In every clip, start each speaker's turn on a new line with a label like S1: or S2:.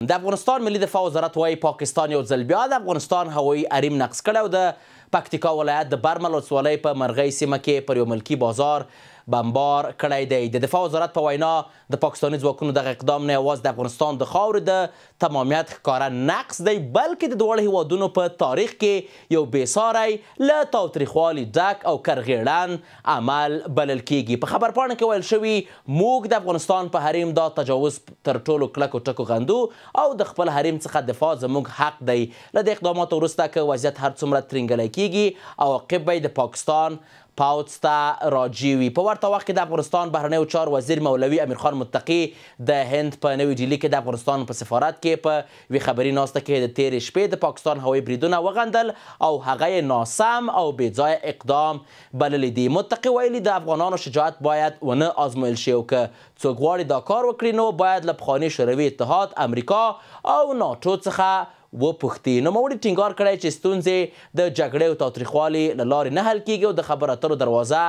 S1: د افغانستان ملي دفاع وزارت وايي، پاکستان یو ځل بیا د افغانستان هوایي حریم نقض کړی او د پکتیکا ولایت د برمل ولسوالۍ په مرغۍ سیمه کې پر یو ملکي بازار بمبار کړی دی. د دفاع وزارت په وینا، د پاکستاني ځواکونو دغه اقدام نه یوازې د افغانستان د خاورې د تمامیت ښکاره نقض دی، بلکې د دواړو هیوادونو په تاریخ کې یو بېساری، له تاوتریخوالي ډک او کرغېړن عمل بلل کیږي. په خبرپاڼه کې ویل شوي، موږ د افغانستان په حریم دا تجاوز تر ټولو کلکو ټکو غندو او د خپل حریم څخه دفاع زموږ حق دی. له دې اقداماتو وروسته که وضعیت هر څومره ترینګلی کیږي، عواقب به یې د پاکستان پوځ ته راجع وي. په ورته وخت کې د افغانستان بهرنیو چارو وزیر مولوي امیرخان متقي د هند په نوي ډیلي کې د افغانستان په سفارت کې په یوې خبري ناسته کې د تېرې شپې د پاکستان هوایي بریدونه وغندل او هغه یې ناسم او بې ځایه اقدام بللی دی. متقي ویلي، د افغانانو شجاعت باید ونه ازمویل شي او که څوک غواړي دا کار وکړي نو باید له پخواني شوروي اتحاد، امریکا او ناټو څخه وپوښتي. نوموړي ټینګار کړی چې ستونزې د جګړې او تاوتریخوالي له لارې نه حل کیږي او د خبرو اترو دروازه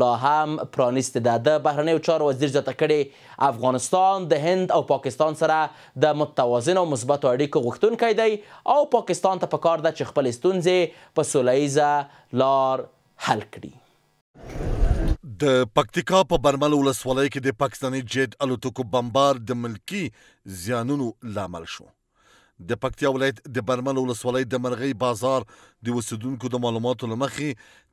S1: لا هم پرانیستې ده. د بهرنیو چارو وزیر زیاته کړې، افغانستان د هند او پاکستان سره د متوازنو او مثبتو اړیکو غوښتونکی دی او پاکستان ته پکار ده چې خپلې ستونزې په سوله ییزه لار حل کړي.
S2: د پکتیکا په برمل ولسوالۍ کې د پاکستاني جیټ الوتکو بمبار د ملکي زیانونو لامل شو. د پکتیا ولایت د برمل ولسوالۍ د مرغۍ بازار د اوسېدونکو د معلوماتو له مخې،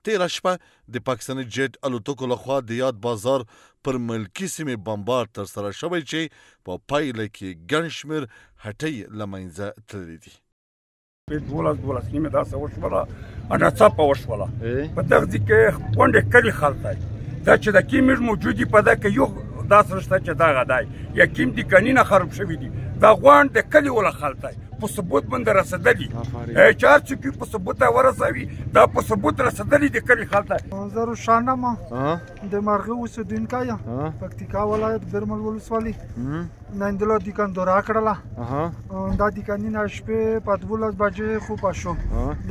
S2: تېره شپه د پاکستاني جیټ الوتکو لخوا د یاد بازار پر ملکي سیمې بمبار ترسره شوی چې په پایله کې ګڼ شمېر هټۍ له منځه تللې دي.
S3: په 12 12 نیمه داسې وشوله، ناڅاپه وشوله. په دغه ځای کې غونډې کلي خلک دی، دا چې د کیم موجود دي په دا کې یو داسې نشته چې دغه دی یا کیم دي کنینه خراب شوي دي. دا غونډ د کلي ولا خلک دی، په ثبوت باندې رسېدلي، چې هر څوک په ثبوت ورسوي، دا په ثبوت رسېدلي د کلي خلک دی.
S4: زه روښانه یم، د مرغۍ اوسېدونکی یم، پکتیکا ولایت برمل ولسوالي. نندله دکان دورا کړله، دا دکانونه شپې په 12 بجې خوپه شو.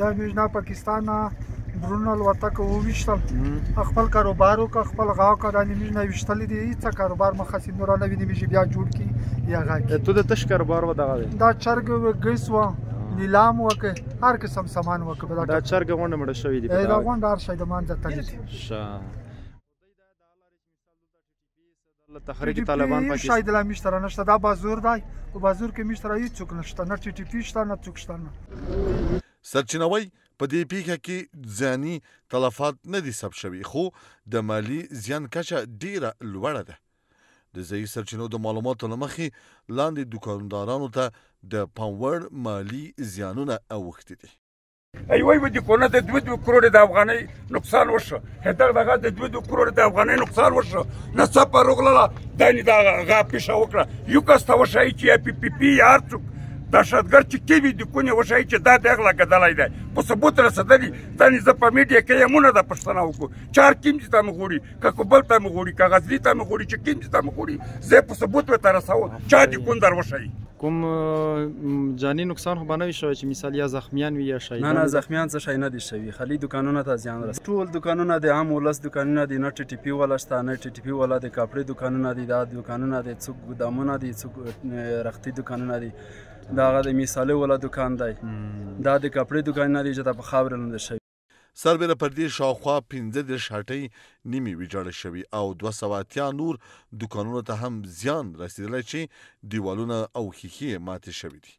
S4: دا میژنا پاکستان ډرون الوتکه وویشتل، خپل کاروبار وکړه، خپل غا وکړه. دا نیمې نه ویشتلې دي، هېڅ کاروبار مخه سي نور نه ویني میږي بیا جوړ کړي یا غا کړي.
S5: ته د تش کاروبار و دغه دی؟
S4: دا چرګ ګیس وه، نیلام وکړ، هر قسم سامان وکړ.
S5: دا چرګ غونډه مړه شوې دي؟
S4: دا غونډه هر شی د منځه تللي دي.
S5: ښه، تحریک طالبان پاکستان
S4: شاید لا میشتره نشته. دا بازور دی، په بازور کې میشتره هیڅوک نشته، نه ټي ټي پي شته نه څوک شته. نه
S2: سرچینه وایي، په دې پیښه کې ځاني تلفات نه دي ثبت شوي، خو د مالي زیان کچه ډیره لوړه ده. د ځایي سرچینو د معلوماتو له مخې، لاندې دوکاندارانو ته د پام وړ مالي زیانونه اوښتي دي.
S3: ای وای د کونه د 2 کروڑ د افغانۍ نقصان وشو، دغه دغه د 2 کروڑ د افغانۍ نقصان وشو. ناڅاپه روغلله دا نه دا غا پیښه وکړه. یو کس ته وښایي چې پی پی پی یا هر څوک دهشتګرد چې کیوي د کونې وښایي چې دا دغه لګېدلی دی، په ثبوت رسېدلی. دا نه زه په میډیا کې یمونه د پښتنه وکړو، چې هر کیم ته مې غوړي، که کابل ته مې غوړي، که غزني ته مې غوړي، چې کیم ته مې غوړي، زه په ثبوت ورته رسوم. چا د کون در وښایي؟
S5: کوم جاني نقصان خو به نه وي شوی چې مثال یا زخمیان وي یا شهیدان؟
S6: نه نه، زخمیان څه شی نه دي شوي، خالي دوکانونه ته زیان رسي. ټول دوکانونه د عام ولس دوکانونه دي، نه ټي ټي پي والا شته نه ټي ټي پي والا. د کپړې دوکانونه دي، دا دوکانونه دي، څوک ګودامونه دي، څوک رختي دوکانونه دي، دا هغه د میسالې والا دوکان دی، دا د کپړې دوکانونه دي چې دا په خاورې لمده شوي.
S2: سربېره پر دې، شاوخوا 35 هټۍ نیمې ویجاړې شوې او 280 نور دوکانونو ته هم زیان رسېدلی چې دیوالونه او ښیښې ماتې شوې دي.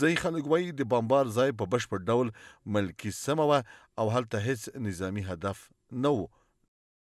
S2: ځایي خلک وایي، د بمبار ځای په بشپړ ډول ملکي سیمه وه او هلته هیڅ نظامي هدف نه و.